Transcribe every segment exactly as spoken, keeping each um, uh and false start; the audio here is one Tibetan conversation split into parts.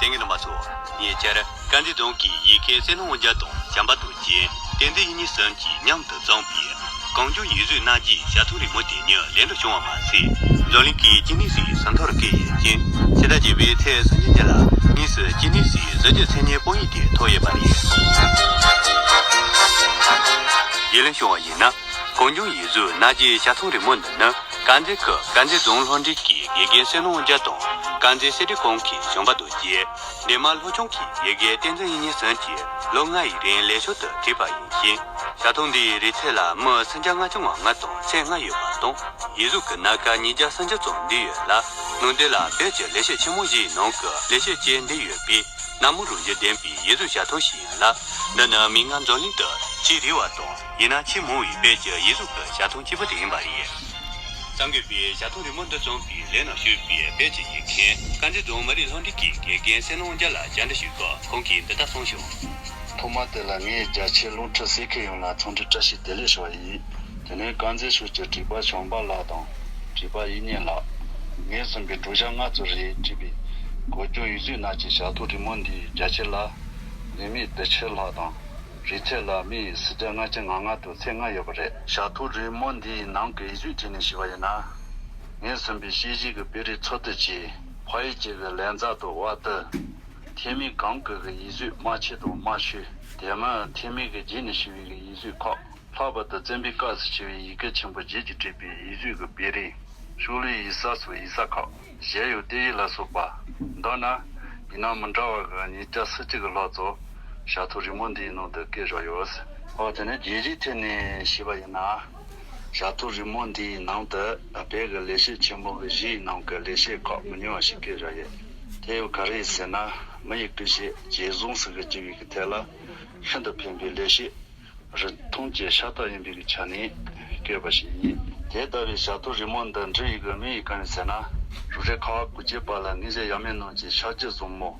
ལྷན་རྒྱས་རྣམ་པ་ཚོ། ཉེ་ཆར་དཀར་མཛེས་རྫོང་གི་ཡུལ་སྐལ་བསོད་ནམས་དབང་རྒྱལ་དང་བྱམས་པ་རྡོ་རྗེ། བསྟན་འཛིན་དབྱིག་གཉེན་གསུམ་གྱིས་མཉམ་དུ་བརྩམས་པའི་གངས་ལྗོངས་ཡིག་གཟུགས་སྣ་བརྒྱའི་ཞག་ཐང་རི་མོ་དེ་ཉིད་ལེགས་འགྲུབ་བྱུང་བ་མ་ཟད། འཛམ་གླིང་གི་སྐྱེ་གནས་སའི་ཟིན་ཐོར་བཀོད་ཡོད་ཅིང་། ཕྱི་ཟླ་བརྒྱད་པའི་ཚེས་སུམ་ཅུ་ཉིན་ལ་དངོས་སུ་སྐྱེ་གནས་སའི་གཟི་བརྗིད་མཚན་སྙན་དཔང་ཡིག་དེ་ཐོབ་ཡོད་པ་རེད། རྒྱུས་ལོན་བྱུང་བ་ཡིན་ན། གངས་ལྗོངས་ཡིག་གཟུགས་སྣ་བརྒྱའི་ཞག་ཐང་རི་མོ་འདི་ནི། དཀར་མཛེས་ཁུལ་དཀར་མཛེས་རྫོང་སློབ་འབྲིང་གི་དགེ་རྒན་བསོད་ནམས་དབང་རྒྱལ་དང་། དཀར་མཛེས་གསེར་ཁྲི་ཁང་གི་བྱམས་པ་རྡོ་རྗེ། འདན་མ་སློབ་ཆུང་གི་དགེ་རྒན་བསྟན་འཛིན་དབྱིག་གཉེན་གསུམ་གྱིས་ལོ་ལྔ་ཡི་རིང་ལེགས་ཤོམ་དུ་བྲིས་པ་ཡིན་ཞིང་། ཞག་ཐང་འདིའི་རིང་ཚད་ལ་མི་སུམ་བརྒྱ་ལྔ་བཅུ་ང་ལྔ་དང་ཚེག་ལྔ་ཡོད་པ་དང་། ཡིག་གཟུགས་ཀྱི་སྣ་ཁ་ཉིས་བརྒྱ་སུམ་ཅུ་ཙམ་འདུས་ཡོད་ལ། ནང་དོན་ལ་བོད་ཀྱི་ལེགས་བཤད་ཆེན་མོ་བཞིའི་ནང་གི་ལེགས་བཤད་ཅེས་འདུས་ཡོད་པས། སྣ་མང་རང་བཞིན་ལྡན་པའི་ཡིག་གཟུགས་ཞག་ཐང་ཞིག་ཡིན་ལ། འདི་ནི་མིག་སྔར་འཛམ་གླིང་དུ་ཆེས་རིང་བ་དང་། ཡིན་ན་ཆེས་མང་བའི་བོད་ཀྱི་ཡིག་གཟུགས་ཀྱི་ཞག་ཐང་གཅིག་པུ་དེ་ཡིན་པ་རེད། གསར་འགོད་པས་ཞག་ཐང་རི་མོ་འདི་བརྩམས་པའི་ལས་རྣམ་ཞུགས་པའི་བོད་ཀྱི་ཡིག་མཁན་དཀར་མཛེས་རྫོང་མི་རིགས་སློབ་འབྲིང་གི་དགེ་རྒན་བསོད་ནམས་དབང་རྒྱལ་ལ་བཅར་འདྲི་ཞུས་སྐབས། ཁོང་གིས་འདི་ལྟར་གསུངས་བྱུང་། ཐོག་མ་དེ་ལ་ངས་རྒྱ་ཆེའི་སློབ་ཕྲུག་སེར་ཁས་ཡོངས་ལ་འཚམས་འདྲི་བཀྲ་ཤིས་བདེ་ལེགས་ཞུ་བ་ཡིན། དེ་ནས་དཀར་མཛེས་ཕྱོགས་ཀྱི་བྲིས་པ་བྱམས་པ་ལགས་དང་བྲིས་པ་དབྱིག་གཉེན་ལགས། ངོས་ཟིན་པའི་བགྲོ་གཞག་ལྔ་ཙམ་རེ་བྲིས་པའི་གངས་ལྗོངས་ཡིག་གཟུགས་སྣ་བརྒྱའི་ཞག་ཐང་རི་མོ་འདིའི་རྒྱ་ཆེ་ལ་ལས་མི་བདུན་ཅུ་ལྷག་དང་། རིང་ཚད་ལ་མི་སུམ་བརྒྱ་ལྔ་བཅུ་ང་ལྔ་དང་ཚེག་ལྔ་ཡོད་པ་རེད། ཞག་ཐང་རི་མོ་འདིའི་ནང་གི་ཡིག་གཟུགས་ཐད་ནས་ཞུས་པ་ཡིན་ན། ངོས་ཟིན་པའི་དཔྱད་གཞིའི་དཔེ་རིས་ཚོགས་འདུ་བཅས་ཕ་ཡུལ་གཅིག་གི་ལས་མཛད་དང་དབར་དུ། ཐོན་མི་གང་གི་ཡིག་གཟུགས་མ་ཕྱི་དང་མ་ཤོས། དེ་མིན་ཐོན་མི་གི་རྗེས་ནས་ཞུ་བའི་ཡིག་གཟུགས་ཁག་ལྷག་པར་དུ་བཙན་པོའི་སྐབས་སུ་ཕྱེ་བའི་ཡི་གེ་ཆེན་པོ་བརྒྱད་ཀྱིས་བྲིས་པའི་ཡིག་གཟུགས་ཀྱི་དཔེ་རིས། ཤོ་ལོའི་ཡིག་ཚད་སོགས་ཡིག་ཚད་ཁག་གཞན་ཡང་ལྟེ་ཡིག་ལ་སོགས་པ། མདོར་ན། ཡིག་སྣ་མི་འདྲ་བ་གི་ཉིས་བརྒྱ་སུམ་ཅུ་གི་ལྷག་ཙམ་ཞག་ཐང་རི་མོ་འདིའི་ནང་དུ་བཀོད་བཞག་ཡོད། འོ་དེ་ནས་རྒྱས་གཞིའི་ཐད་ནས་ཞུས་པ་ཡིན་ན། ཞག་ཐང་རི་མོ་འདིའི་ནང་དུ་བོད་ཀྱི་ལེགས་བཤད་ཆེན་མོ་གི་བཞིའི་ནང་གི་ལེགས་བཤད་ཁག་མི་ཉུང་བ་ཞིག་བཀོད་བཞག་ཡོད། དེ་ཡང་ག་རེ་ཡིན་ཟེར་ན། མི་ཡི་སྐུ་བཤད་རྗེས་བཟུང་ཟེར་གྱི་བྱ་བའི་གི་ཐད་ལ་ཤིན་ཏུ་ཕན་པའི་ལེགས་བཤད་རིན་ཐང་ཆེ་ཤ་སྟག་ཡིན་པའི་གི་ཆ་ནས་བཀོད་པ་ཞིག་ཡིན། དེ་ལྟ་བུའི་ཞག་ཐང་རི་མོ་འདི་འབྲི་ཡི་གི་དམིགས་ཡུལ་གང་ཡིན་ཟེར་ན། རུ་རེ་ཁ་བ་གུག་ཅན་པ་ལ་ངེས་ཤེས་ཡ་མེད་ནང་གི་ཤར་རྒྱུད་བཟང་མོ་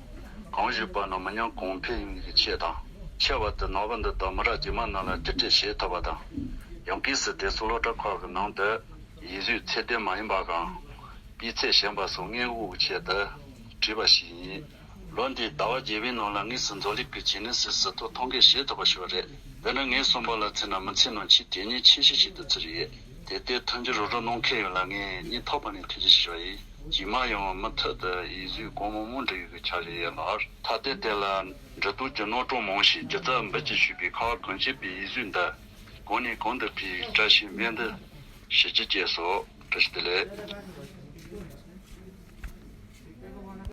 གང་ཞིག་པ་ན་མི་ཉམས་གོང་འཕེལ་ཡོང་བའི་གི་ཆེད་དང་། ཁྱད་པར་དུ་ནང་པ་འདི་དག་མི་རབས་རྗེས་མ་རྣམས་ལ་བརྒྱུད་སྤྲོད་བྱེད་ཐུབ་པ་དང་། ཡང་གལ་སྲིད་དེ་ཚོ་སློབ་གྲྭ་ཁག་གི་ནང་དུ་ཡིག་གཟུགས་ཚད་ལྡན་མ་ཡིན་པ་གང་། སྤུས་ཚད་ཞན་པ་སོགས་སྔོན་འགོག་གི་ཆེད་དུ་བྲིས་པ་ཞིག་ཡིན། ལོ་འདིའི་ཟླ་བ་བརྒྱད་པའི་ནང་ལ་དངོས་སུ་འཛམ་གླིང་གི་བྱེད་གནས་སུ་ཟིན་ཐོ་ཐོ་འགོད་བྱེད་ཐུབ་པ་ཞིག་རེད། འདི་ནི་ངས་གསུངས་པ་ལ་མཚོན་ན་མི་ཚེའི་ནང་ཆེས་དོན་སྙིང་ཆེ་ཤོས་ཤིག་ཏུ་བརྩི་གི་ཡོད། དེ་ལྟར་མཐུན་འགྱུར་རོགས་རམ་གནང་མཁན་ཡོངས་ལ་ངས་སྙིང་ཐག་པ་ནས་ཐུགས་རྗེ་ཆེ་ཞུ་བ་ཡིན། རྗེས་མ་ཡང་མུ་མཐུད་དུ་ཡིག་གཟུགས་གང་མང་མང་འབྲི་ཡོད་ཀྱི་འཆར་གཞི་ཡོད་ལགས། ད་ལྟའི་དེབ་ལ་འབྲི་སྟངས་ཀྱི་རྣམ་གྲངས་མང་ཞིང་སྒྱུ་རྩལ་འབུལ་སྐྱེལ་ཞུས་པའི་ཁ་བ་གངས་ཅན་པའི་ཡིག་གཟུགས་འདི་གང་ནས་གང་དུ་ཕུལ་བཀྲ་ཤིས་སྨོན་འདུན་ཞུ་རྒྱུ་བཅས་སོ། བཀྲ་ཤིས་བདེ་ལེགས།